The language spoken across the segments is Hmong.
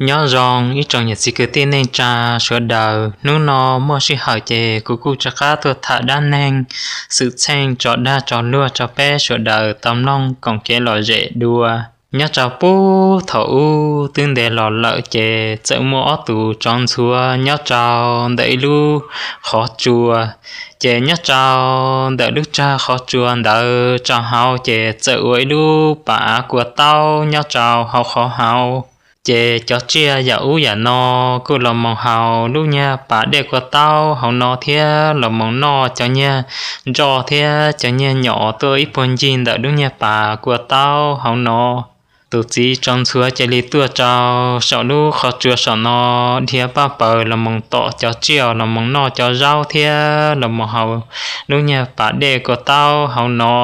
Nyob zoo ib tsoom niam txiv kwv tij neej tsa sawv daws, hnub no muaj sij hawm ces kuv kuj rov qab tuaj tham dab neeg xwm txheej tso dag tso luag rau peb sawv daws tau mloog koom kev lom zem dua. Nyob rau puag thaum ub twb ntev los lawm ces txawm muaj ob tug tsov ntxhuav nyob rau ntawm ib lub qhov tsua. Ces nyob rau ntawm lub tsag qhov tsua ntawd rau hauv ces txawm ua ib lub pas av kua taub nyob rau hauv qhov hauv. Ces cov tsiaj yam ub yam no kuj los mus haus lub nyuag pas dej kua taub hauv no thiab los mus noj cov nyuag nroj thiab cov nyuag nyom tuaj ib puag ncig ntawm lub nyuag pas kua taub hauv no. Tus txiv tsov ntxhuav cia li tuaj rau saum lub qhov tsua saum no dhia paj paws los mus tom cov tsiaj los mus noj cov zaub thiab los mus haus lub nyuag pas dej kua taub hauv no.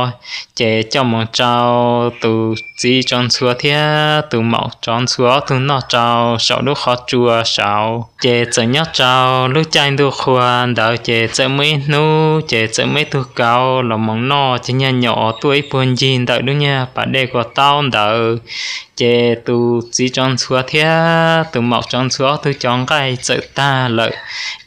Ces coj mus rau tus txiv tsov ntxhuav thiab tus maum tsov ntxhuav ob tug noj rau saum lub qhov tsua saud. Ces txawm nyob rau lub caij ntuj qhua ntawd ces txawm muaj ib hnub ces txawm muaj ib tug kauv los mus noj cov nyuag nyom tuaj ib puag ncig ntawm lub nyuag pas dej kua taub ntawd. Ces tus txiv tsov ntxhuav thiab tus maum tsov ntxhuav ob tug cov nqaij txawm tag lawm,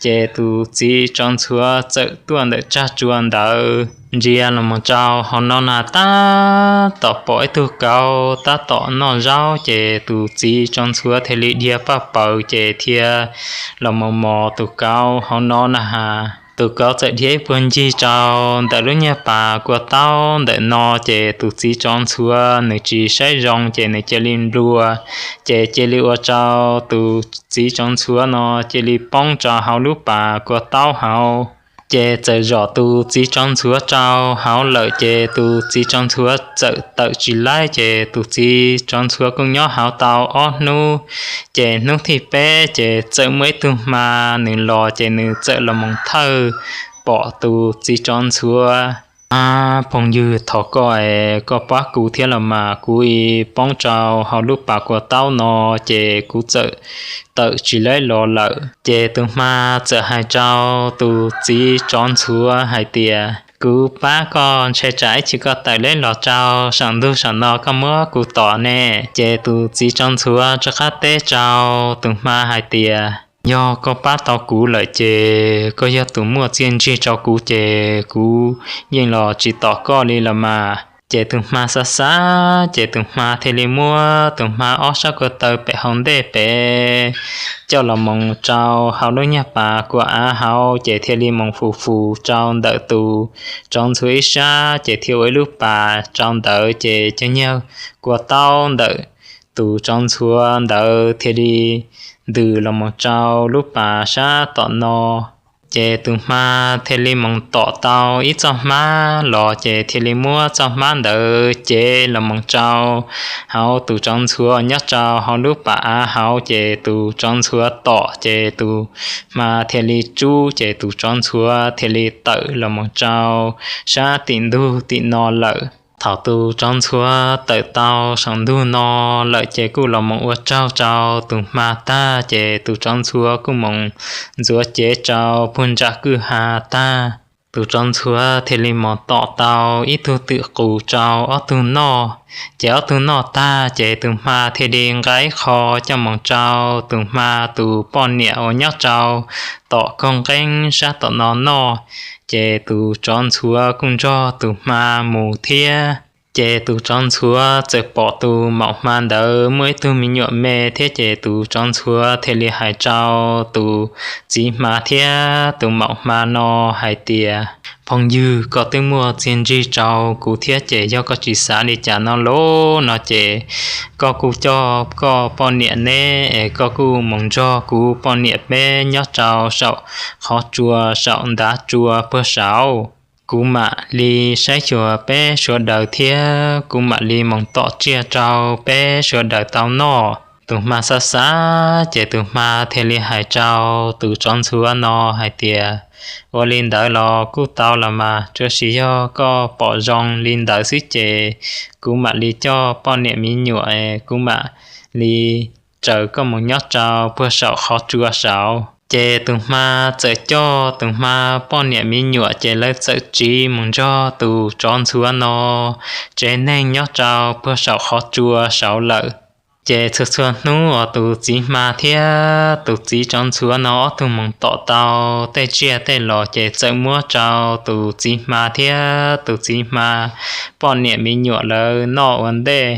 ces tus txiv tsov ntxhuav txawm tuaj ntawm tsag tsua ntawd ntsia los mus rau hauv no na tab tom pom ib tug kauv tab tom noj zaub, ces tus txiv tsov ntxhuav thiaj li dhia paj paws ces thiaj los mus mos tus kauv hauv no na has. Tus kauv txawm dhia ib puag ncig rau ntawm lub nyuag pas kua taub ntawm no, ces tus txiv tsov ntxhuav nws tsis saib zoo ces nws cia li nplua, ces cia li ua rau tus txiv tsov ntxhuav no cia li poob rau hauv lub pas kua taub hauv. Ces txawm zom tus txiv tsov ntxhuav rau hauv lawm, ces tus txiv tsov ntxhuav txawm tawm tsis laib, ces tus txiv tsov ntxhuav kuj nyob hauv tau ob hnub. Ces hnub thib peb ces txawm muaj ib tug hma nws los, ces nws txawm los mus thawj pom tus txiv tsov ntxhuav. Ab phooj ywg, thov koj es koj pab kuv thiab los mas, kuv poob rau hauv lub pas kua taub no, ces kuv txawm tawm tsis laib los lawm. Ces tus hma txawm hais rau tus txiv tsov ntxhuav hais tias, kuv pab koj ntshe tsam ib chim koj tawm laib los rau saum ntug saum no koj muab kuv tom ne. Ces tus txiv tsov ntxhuav rov qab teb rau tus hma hais tias, yog koj pab tau kuv lawm ces koj yog tus muaj txiaj ntsig rau kuv, ces kuv yeej los tsis tom koj li los mas. Ces tus hma xav xav, ces tus hma thiaj li muab tus hma ob sab ko taw pem hauv ntej pem coj los mus rau hauv lub nyuag pas kua av hauv, ces thiaj li mus fus fus rau ntawm tus tsov ntxhuav ib sab, ces thiaj ua ib lub pas rau ntawd, ces cov nyuag kua taub ntawm tus tsov ntxhuav ntawd thiaj li ntws los mus rau lub pas sab tom no. Ces tus hma thiaj li mus tom tau ib txoj hmab los, ces thiaj li muab txoj hmab ntawd cev los mus rau hauv tus tsov ntxhuav nyob rau hauv lub pas av hauv, ces tus tsov ntxhuav tom, ces tus hma thiaj li tsub, ces tus tsov ntxhuav thiaj li tawm los mus rau sab tim ntug tim no lawm. Thaum tus tsov ntxhuav tawm tau saum ntug no lawm, ces kuj los mus ua tsaug rau tus hma tag, ces tus tsov ntxhuav kuj mus ntxuav cev rau puag nram kwj ha tag. Tus tsov ntxhuav thiaj li mus tom tau ib tug twm qus rau ob tug noj. Ces ob tug noj tag, ces tus hma thiaj li nqa ib qho coj mus rau tus hma tus poj niam uas nyob rau tom kaug nqeeb sab tom no noj. Ces tus tsov ntxhuav kuj nrog tus hma mus thiab. Ces tus tsov ntxhuav txawm pom tus maum hma ntawd muaj ib tug me nyuam me thiab, ces tus tsov ntxhuav thiaj li hais rau tus txiv hma thiab tus maum hma no hais tias, phooj ywg, koj twb muaj txiaj ntsig rau kuv thiab, ces yog koj tsis xav li cas no los no ces koj kuj coj koj poj niam neb es koj kuj mus nrog kuv poj niam peb nyob rau saum qhov tsua saum ntav tsua puag saud. Kuv mam li saib xyuas peb sawv daws thiab kuv mam li mus tom tsiaj rau peb sawv daws tau noj. Tus hma xav xav, ces tus hma thiaj li hais rau tus tsov ntxhuav no hais tias, ua li ntawd los kuj tau los mas, tsuas sis yog koj pom zoo li ntawd xwb ces kuv mam li coj poj niam me nyuam, kuv mam li raws koj mus nyob rau puag saum qhov tsua saud. Ces tus hma txawm coj tus hma poj niam me nyuam, ces lawv txawm tsiv mus nrog tus tsov ntxhuav no tsev neeg nyob rau puag saum qhov tsua saud lawm. Ces txhua txhua hnub uas tus txiv hma thiab tus txiv tsov ntxhuav no ob tug mus tom tau tej tsiaj tej los ces txawm muab rau tus txiv hma thiab tus txiv hma poj niam me nyuam lawv noj ua ntej.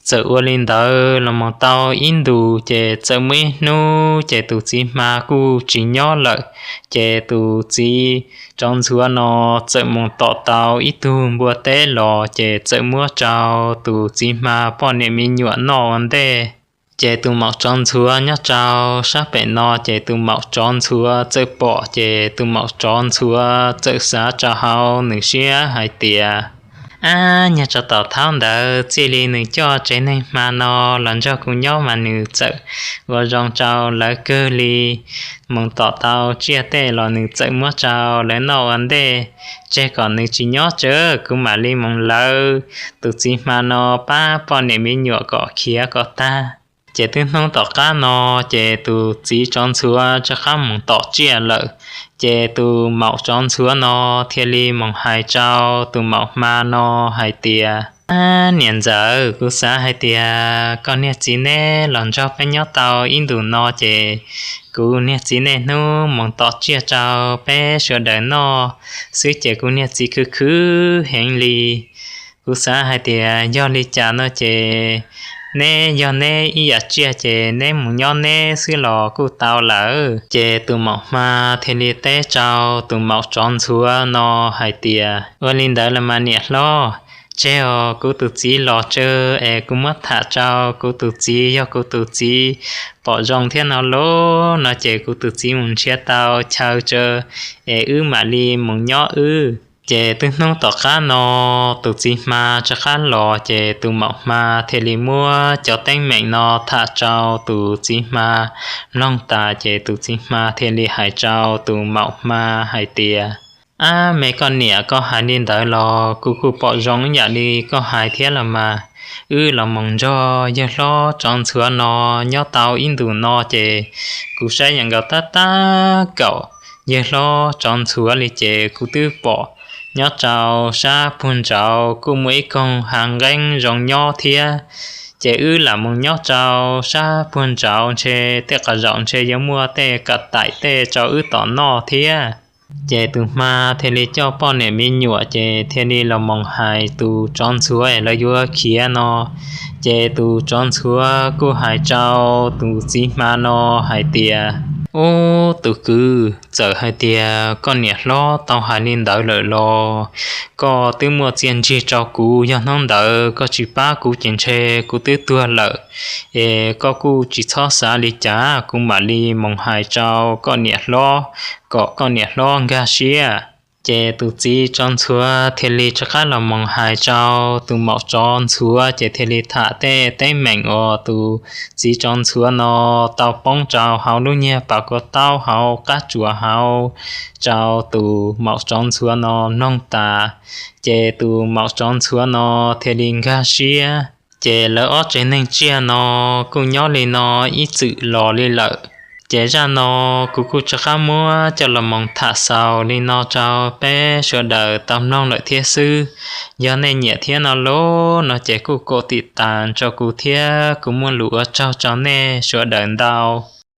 Txawm ua li ntawd los mus tau ib ntus ces txawm muaj ib hnub ces tus txiv hma kuj tsis nyob lawm. Ces tus txiv tsov ntxhuav no txawm mus tom tau ib tug npua teb los ces txawm muab rau tus txiv hma poj niam me nyuam noj ua ntej. Ces tus maum tsov ntxhuav nyob rau sab pem no ces tus maum tsov ntxhuav txawm pom ces tus maum tsov ntxhuav txawm xav rau hauv nws siab hais tias, ab, nyuag tsov tom thaub ntawd txij li nws coj tsev neeg hma no los nrog kuv nyob mas nws txawm ua zoo rau lawv kawg li, mus tom tau tsiaj tej los nws txawm muab rau lawv noj ua ntej. Tseg kom nws tsis nyob tsev, kuv mam li mus lawv tus txiv hma no pab poj niam me nyuam kom khiav kom tag. Ces twb hnub tom qab no ces tus txiv tsov ntxhuav rov qab mus tom tsiaj lawm. Ces tus maum tsov ntxhuav no thiaj li mus hais rau tus maum hma no hais tias, ab, niam ntxawm, kuv xav hais tias koj niag txiv neb los nrog peb nyob tau ib ntus no ces kuv niag txiv nej hnub mus tom tsiaj rau peb sawv daws noj xwb ces kuv niag txiv khwv khwv heev li. Kuv xav hais tias yog li cas no ces neb, yog neb ib yam tsiaj ces neb mus nyob neb xwb los kuj tau lawm. Ces tus maum hma thiaj li teb rau tus maum tsov ntxhuav no hais tias, ua li ntawd los mas niam hlob, tseg os, kuv tus txiv los tsev es kuv muab tham rau kuv tus txiv, yog kuv tus txiv pom zoo thiab no los no ces kuv tus txiv mus nrhiav tau chaw tsev es wb mam li mus nyob wb. Ces twb hnub tom qab no tus txiv hma rov qab los ces tus maum hma thiaj li muab cov teeb meem no tham rau tus txiv hma mloog tas ces tus txiv hma thiaj li hais rau tus maum hma hais tias, ab, me koj niam, koj hais li ntawd los kuv kuj pom zoo ib yam li koj hais thiab los mas. Wb los mus nrog yawg hlob tsov ntxhuav no nyob tau ib ntus no ces kuv saib yeej nkaus tab tab kaum yawg hlob tsov ntxhuav li ces kuv twb pom nyob rau sab puag nraud kuj muaj ib koog hav nqeeb zoo nyob thiab. Ces wb lam mus nyob rau sab puag nraud ntshe tej qhov zaum ntshe yuav muaj tej kam taim tej rau wb tom noj thiab. Ces tus hma thiaj li coj poj niam me nyuam ces thiaj li los mus hais tus tsov ntxhuav es lawv yuav khiav no. Ces tus tsov ntxhuav kuj hais rau tus txiv hma no hais tias, ub, tus kwv, txawm hais tias koj niam hlob tau hais li ntawd lawm los koj twb muaj txiaj ntsig rau kuv, yog hnub ntawd koj tsis pab kuv ces ntshe kuv twb tuag lawm. Es koj kuj tsis txhob xav li cas, kuv mam li mus hais rau koj niam hlob kom koj niam hlob nkag siab. Ces tus txiv tsov ntxhuav thiaj li rov qab los mus hais rau tus maum tsov ntxhuav ces thiaj li tham tej teeb meem uas tus txiv tsov ntxhuav no tau poob rau hauv lub niag pas kua taub hauv qab tsuas hauv rau tus maum tsov ntxhuav no mloog tas. Ces tus maum tsov ntxhuav no thiaj li nkag siab. Ces lawv ob tsev neeg tsiaj no kuj nyob li no ib txwm los li lawm. Ces zaj no kuv kuj rov qab muab coj los mus tham xaus li no rau peb sawv daws tau mloog lawm thiab xwb. Yog nej nyiam thiab no los no ces kuj kov tiv tas rau kuv thiab kuv muaj lus ua tsaug rau nej sawv daws ntau.